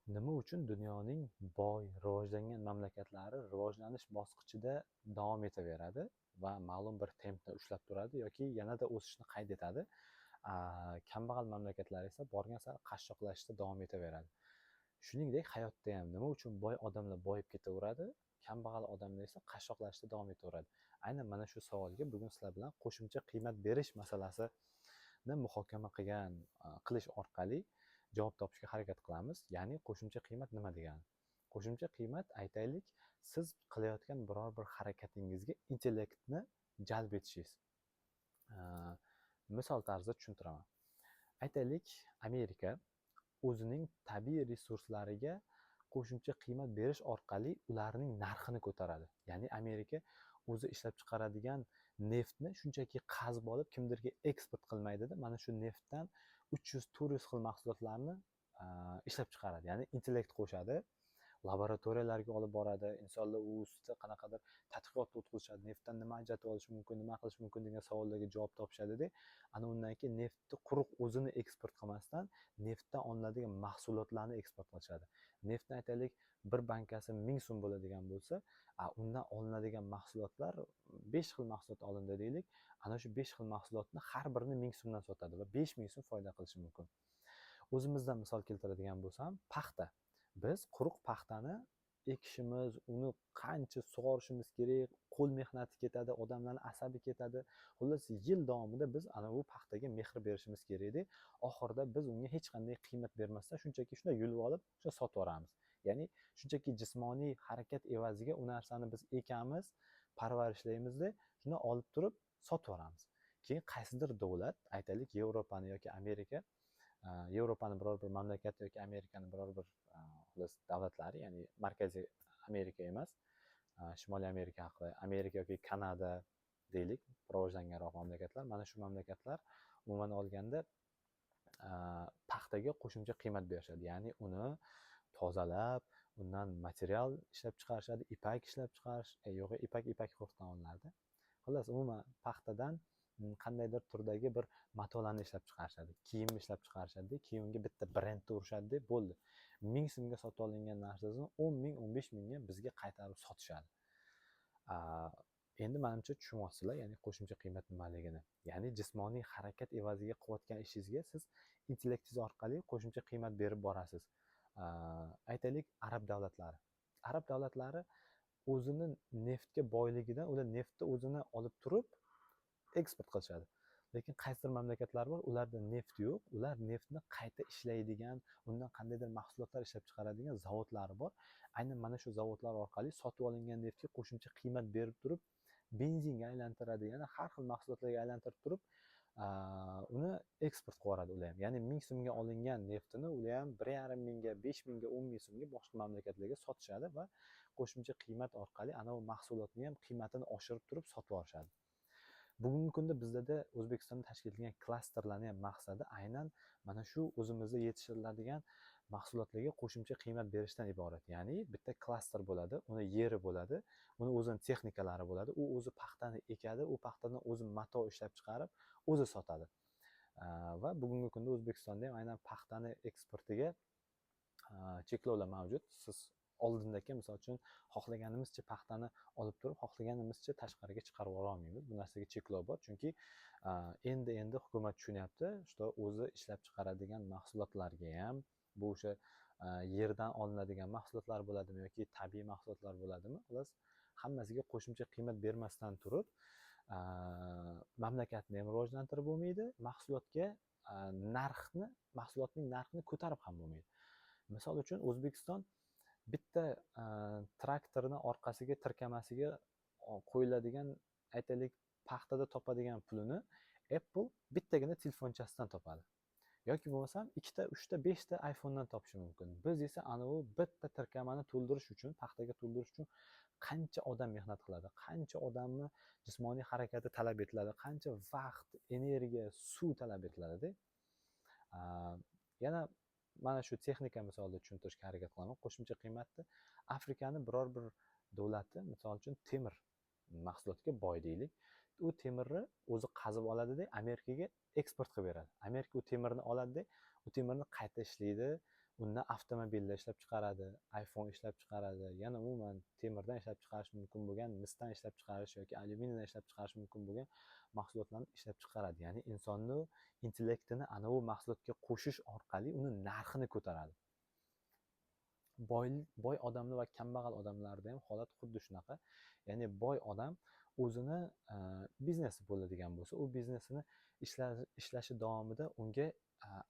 Nima uchun dunyoning boy, rivojlangan mamlakatlari rivojlanish bosqichida davom etaveradi va ma'lum bir tempni ushlab turadi yoki yanada o'sishni qayd etadi? Kambag'al mamlakatlar esa borgan sari qashshoqlashishda davom etaveradi. Shuningdek, hayotda ham nima uchun boy odamlar boyib ketaveradi, kambag'al odamlar esa qashshoqlashishda davom etaveradi? Aynan mana shu savolga bugun sizlar bilan qo'shimcha qiymat berish masalasini muhokama qilish orqali javob topishga harakat qilamiz. Ya'ni qo'shimcha qiymat nima degani? Qo'shimcha qiymat, aytaylik, siz qilayotgan biror bir harakatingizga intellektni jalb etishingiz. Misol tarzida tushuntiraman. Aytaylik, Amerika o'zining tabiiy resurslariga qo'shimcha qiymat berish orqali ularning narxini ko'taradi. Ya'ni Amerika o'zi ishlab chiqaradigan neftni shunchaki qazib olib kimdirga eksport qilmaydida, mana shu neftdan 300-400 xil mahsulotlarni ishlab chiqaradi. Ya'ni intellekt qo'shadi, laboratoriyalarga olib boradi, insonlar u ustida qanaqadir tadqiqot o'tkazishadi, neftdan nima ajratib olish mumkin, nima qilish mumkin degan savollarga javob topishadida, ana undan keyin neftni quruq o'zini eksport qilmasdan neftdan olinadigan mahsulotlarni eksport qilishadi. Neftni aytaylik, bir bankasi 1000 so'm bo'ladigan bo'lsa, undan olinadigan mahsulotlar 5 xil mahsulot olindi deylik, ana shu 5 xil mahsulotni har birini 1000 so'mdan sotadi va 5000 so'm foyda qilishi mumkin. O'zimizdan misol keltiradigan bo'lsam, paxta. Biz quruq paxtani ekishimiz, uni qancha sug'orishimiz kerak, qo'l mehnati ketadi, odamlarning asabi ketadi. Xullas, yil davomida biz ana bu paxtaga mehr berishimiz kerakda. Oxirida biz unga hech qanday qiymat bermasdan shunchaki shunday yulib olib, shunday sotib yuboramiz. Ya'ni shunchaki jismoniy harakat evaziga u narsani biz ekamiz, parvarishlaymizda, shuni olib turib sotib yuboramiz. Keyin qaysidir davlat, aytaylik, Yevropani yoki Amerika, Yevropani biror bir mamlakati yoki Amerikani biror bir xullas davlatlari, ya'ni Markaziy Amerika emas, Shimoliy Amerika haqida, Amerika yoki Kanada deylik, rivojlanganroq mamlakatlar, mana shu mamlakatlar umuman olganda paxtaga qo'shimcha qiymat berishadi. Ya'ni uni tozalab, undan material ishlab chiqarishadi, ipak ishlab chiqarish, yo'q, ipak qurtdan olinadi. Xullas, umuman paxtadan qandaydir turdagi bir matolarni ishlab chiqarishadi, kiyim ishlab chiqarishadi, keyin unga bitta brendni urishadi, bo'ldi. 1000 so'mga sotib olingan narsasini 10 ming, 15 mingga bizga qaytarib sotishadi. Endi menimcha tushunyapsizlar, ya'ni qo'shimcha qiymat nimaligini. Ya'ni jismoniy harakat evaziga qilayotgan ishingizga siz intellektingiz orqali qo'shimcha qiymat berib borasiz. Aytaylik, arab davlatlari. Arab davlatlari o'zini neftga boyligidan ular neftni o'zini olib turib eksport qilishadi. Lekin qaysidir mamlakatlar bor, ularda neft yo'q, ular neftni qayta ishlaydigan, undan qandaydir mahsulotlar ishlab chiqaradigan zavodlari bor. Aynan mana shu zavodlar orqali sotib olingan neftga qo'shimcha qiymat berib turib, benzinga aylantiradi, yana har xil mahsulotlarga aylantirib turib, uni eksport qilib yuboradi ular ham. Ya'ni 1000 so'mga olingan neftini ular ham 1,5 mingga, 5 mingga, 10 ming so'mga boshqa mamlakatlarga sotishadi va qo'shimcha qiymat orqali ana u mahsulotni ham qiymatini oshirib turib sotib yuborishadi. Bugungi kunda bizda O'zbekistonda tashkil etilgan klasterlarning ham maqsadi aynan mana shu o'zimizda yetishtiriladigan mahsulotlarga qo'shimcha qiymat berishdan iborat. Ya'ni bitta klaster bo'ladi, uni yeri bo'ladi, uni o'zini texnikalari bo'ladi, u o'zi paxtani ekadi, u paxtadan o'zi mato ishlab chiqarib, o'zi sotadi. Va bugungi kunda O'zbekistonda ham aynan paxtani eksportiga cheklovlar mavjud. Siz oldindagi, misol uchun, xohlaganimizcha paxtani olib turib, xohlaganimizcha tashqariga chiqarib yubora olmaymiz. Bu narsaga cheklov bor, chunki endi hukumat tushunyapti, что o'zi ishlab chiqaradigan mahsulotlarga ham, bu o'sha yerdan olinadigan mahsulotlar bo'ladimi yoki tabiiy mahsulotlar bo'ladimi, xullas hammasiga qo'shimcha qiymat bermasdan turib mamlakatni ham rivojlantirib bo'lmaydi, mahsulotga narxni, mahsulotning narxini ko'tarib ham bo'lmaydi. Misol uchun, O'zbekiston bitta traktorni orqasiga tirkamasiga qo'yiladigan, aytaylik, paxtada topadigan pulini Apple bittagina telefonchasidan topadi yoki bo'lmasam 2ta, 3ta, 5ta iPhonedan topishi mumkin. Biz esa anavi bitta tirkamani to'ldirish uchun, paxtaga to'ldirish uchun qancha odam mehnat qiladi, qancha odamni jismoniy harakati talab etiladi, qancha vaqt, energiya, suv talab etiladida. Yana mana shu texnika misolida tushuntirishga harakat qilaman qo'shimcha qiymatni. Afrikani biror bir davlati, misol uchun, temir mahsulotiga boy deylik, u temirni o'zi qazib oladida, Amerikaga eksport qilib beradi. Amerika u temirni oladida, u temirni qayta ishlaydi, Undan avtomobillar ishlab chiqaradi, iPhone ishlab chiqaradi, yana umuman temirdan ishlab chiqarish mumkin bo'lgan, misdan ishlab chiqarish yoki alyuminiydan ishlab chiqarish mumkin bo'lgan mahsulotlarni ishlab chiqaradi. Ya'ni insonni intellektini anavi mahsulotga qo'shish orqali uni narxini ko'taradi. Boy odamlar va kambag'al odamlarda ham holat xuddi shunaqa. Ya'ni boy odam o'zini biznesi bo'ladigan bo'lsa, u biznesini ishlashi davomida unga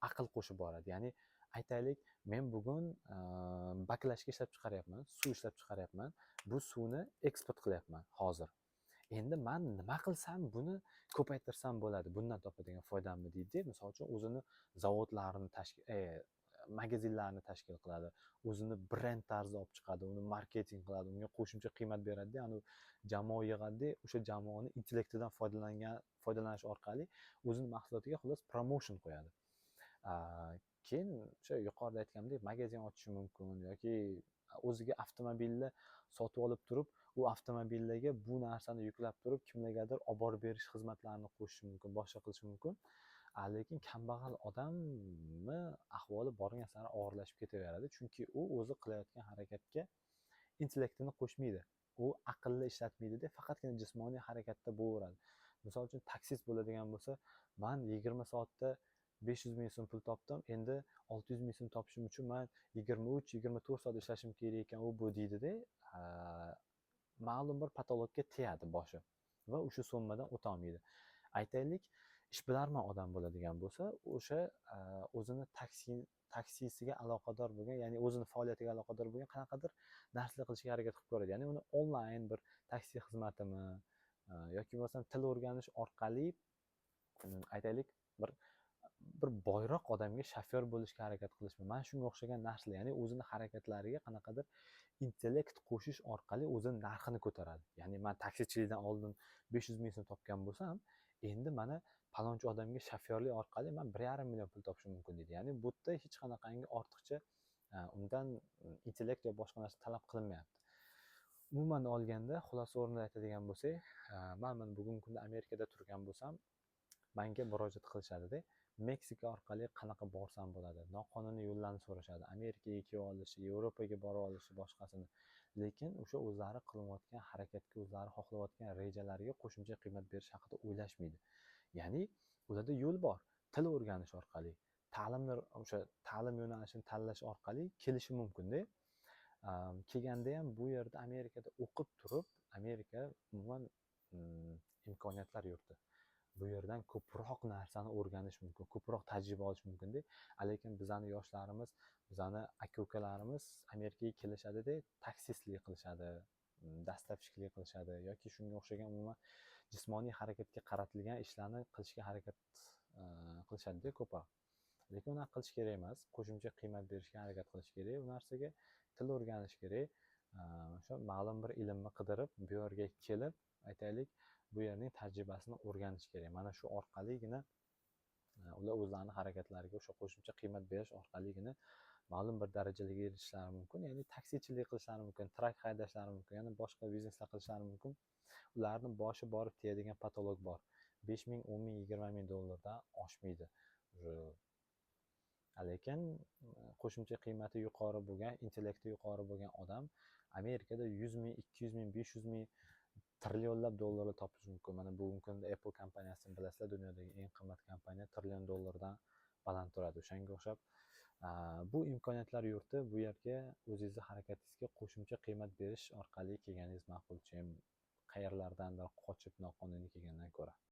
aql qo'shib boradi. Ya'ni aytaylik, men bugun баклажка ishlab chiqaryapman, suv ishlab chiqaryapman, bu suvni eksport qilyapman hozir. Endi man nima qilsam buni ko'paytirsam bo'ladi, bundan topadigan foydamni deydi. Misol uchun, o'zini zavodlarini tashkil, magazinlarni tashkil qiladi, o'zini brend tarzida olib chiqadi, uni marketing qiladi, unga qo'shimcha qiymat beradida, anavi jamoa yig'adida, o'sha jamoani intellektidan foydalanish orqali o'zini mahsulotiga xullas promotion qo'yadi. Keyin o'sha yuqorida aytganimdek, magazin ochishi mumkin yoki o'ziga avtomobilni sotib olib turib, u avtomobillarga bu narsani yuklab turib, kimlargadir olib borib berish xizmatlarini qo'shishi mumkin, boshqa qilishi mumkin. Lekin kambag'al odamni ahvoli borgan sari og'irlashib ketaveradi, chunki u o'zi qilayotgan harakatga intellektini qo'shmaydi, u aqlli ishlatmaydida, faqatgina jismoniy harakatda bo'laveradi. Misol uchun, taksist bo'ladigan bo'lsa, man 20 soatda 500 ming so'm pul topdim, endi 600 ming so'm topishim uchun man 23-24 soat ishlashim kerak ekan, u bu deydida, ma'lum bir потолок ka tegadi boshi va o'sha summadan o'tolmaydi. Aytaylik, ishbilarmon odam bo'ladigan bo'lsa, o'sha o'zini taksisiga aloqador bo'lgan, ya'ni o'zini faoliyatiga aloqador bo'lgan qanaqadir narsalar qilishga harakat qilib ko'radi. Ya'ni uni onlayn bir taksi xizmatimi yoki bo'lmasam til o'rganish orqali, aytaylik, bir boyroq odamga shofyor bo'lishga harakat qilishmi, mana shunga o'xshagan narsalar. Ya'ni o'zini harakatlariga qanaqadir intellekt qo'shish orqali o'zini narxini ko'taradi. Ya'ni man taksichilikdan oldin 500 ming so'm topgan bo'lsam, endi mana palonchi odamga shofyorlik orqali man 1,5 million pul topishim mumkin deydi. Ya'ni bu yerda hech qanaqangi ortiqcha undan intellekt yo boshqa narsa talab qilinmayapti. Umuman olganda, xulosa o'rnida aytadigan bo'lsak, man bugungi kunda Amerikada turgan bo'lsam, manga murojaat qilishadida, Meksika orqali qanaqa borsam bo'ladi, noqonuniy yo'llarni so'rashadi, Amerikaga kelib olishi, Yevropaga borib olishi, boshqasini. Lekin o'sha o'zlari qilayotgan harakatga, o'zlari xohlayotgan rejalariga qo'shimcha qiymat berish haqida o'ylashmaydi. Ya'ni ularda yo'l bor, til o'rganish orqali, ta'limni, o'sha ta'lim yo'nalishini tanlash orqali kelishi mumkinda. Kelganda ham bu yerda, Amerikada o'qib turib, Amerika umuman imkoniyatlar yurti, bu yerdan ko'proq narsani o'rganish mumkin, ko'proq tajriba olish mumkinda. Lekin bizani yoshlarimiz, bizani aka ukalarimiz Amerikaga kelishadida, taksistlik qilishadi, доставщик lik qilishadi yoki shunga o'xshagan umuman jismoniy harakatga qaratilgan ishlarni qilishga harakat qilishadida ko'proq. Lekin unaqa qilish kerak emas, qo'shimcha qiymat berishga harakat qilish kerak u narsaga, til o'rganish kerak, o'sha ma'lum bir ilmni qidirib, bu yerga kelib, aytaylik, bu yerning tajribasini o'rganish kerak. Mana shu orqaligina ular o'zlarini harakatlariga o'sha qo'shimcha qiymat berish orqaligina ma'lum bir darajalarga erishishlari mumkin. Ya'ni taksichilik qilishlari mumkin, truck haydashlari mumkin, yana boshqa bizneslar qilishlari mumkin. Ularni boshi borib tegadigan потолок bor, 5000, 10 000, 20 000 dollardan oshmaydi. Lekin qo'shimcha qiymati yuqori bo'lgan, intellekti yuqori bo'lgan odam Amerikada 100 000, 200 000, 500 000, trillionlab dollarlar topish mumkin. Mana bugungi kunda Apple kompaniyasini bilasizlar, dunyodagi eng qimmat kompaniya, trillion dollardan baland turadi. O'shanga o'xshab, bu imkoniyatlar yurti, bu yerga o'zingizni harakatingizga qo'shimcha qiymat berish orqali kelganingiz ma'qul, qayerlardandir qochib noqonuniy kelgandan ko'ra.